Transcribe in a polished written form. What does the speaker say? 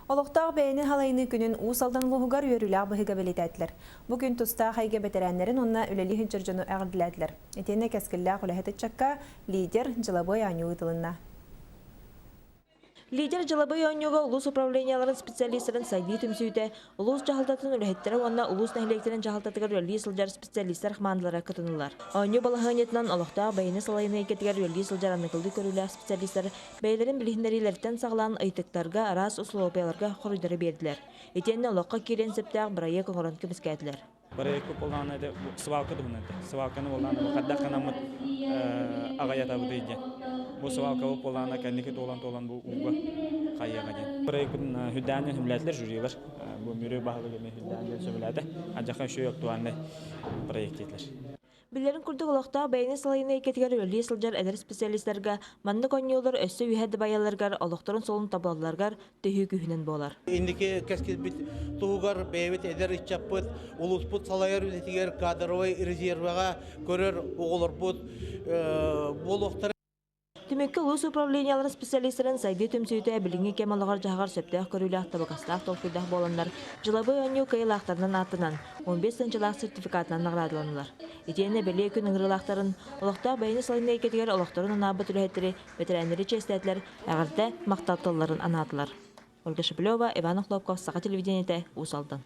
Олохтоох бэйэни халайыныы күнүн Уус Алдан улууһугар үөрүүлээх быһыыга бэлиэтээтилэр. Бу күн тустаах эйгэ бэтэрээннэрин уонна үлэлии сылдьар дьону эҕэрдэлээтилэр. Итиэннэ кэскиллээх үлэһит ыччакка лидер дьылабыай оонньуу ыытылынна. Лидер дьылабыай оонньууга улуус управлениеларын специалистарын сайдыы түмсүүтэ, улуус дьаһалтатын үлэһиттэрэ уонна улуус нэһилиэктэрин дьаһалтатыгар үлэлии сылдьар специалистар хамаандалара кытыннылар. Оонньуу балаһыанньатынан олохтоох бэйэни салайыныы эйгэтигэр үлэлии сылдьар аныгылыы көрүүлээх специалистар Бэйэлэрин билиһиннэриилэриттэн саҕалаан ыйытыктарга, араас усулуобуйаларга хоруйдары биэрдилэр. Итиэннэ олоххо киириэн сөптөөх бырайыак оҥорон көмүскээтилэр. Бырайыакка буоллаҕына это свалка туһунан этэ. Свалканы буоллаҕына бу хайдах гынаммыт аҕыйатабытый диэн. Бу свалкабыт буоллаҕына кэнники туолан-туолан бу ууга хайыаҕа диэн. Бырайыакпытын хүддээн диэн сөбүлээтилэр жюрилар. Бу Мүрү баһылыга эмиэ хүддээн диэн сөбүлээтэ. Адьаха үчүгэй актуальнай проект диэтилэр. Биллэрин курдук, олохтоох бэйэни салайыныы эйгэтигэр үлэлии сылдьар эдэр специалистарга маннык оонньуулар өссө үөһэ дабайалларыгар, олохторун суолун тобулалларыгар төһүү күүһүнэн буолар. Инники кэскилбит туһугар бэйэбит эдэр ыччаппыт, улууспут салайар үлэтигэр кадровай резервэҕэ көрөр оҕолорбут буолуохтара. Түмүккэ улуус управлениеларын специалистарын сайдыы түмсүүтэ билиҥҥи кэм олоҕор-дьаһаҕар сөптөөх көрүүлээх табыгастаах толкуйдаах буоланнар, дьылабыай оонньуу кыайыылаахтарынан ааттанан, 15 тыһыынчалаах сертификатынан наҕараадаланнылар. Итиэннэ бэлиэ күн ыҥырыылаахтарын, олохтоох бэйэни салайыныы эйгэтигэр олохторун анаабыт үлэһиттэри, бэтэрээннэри чиэстээтилэр, эҕэрдэ, махтал тылларын анаатылар. Ольга Шепелева, Иван Охлопков, Саха телевидениетэ, Уус Алдан.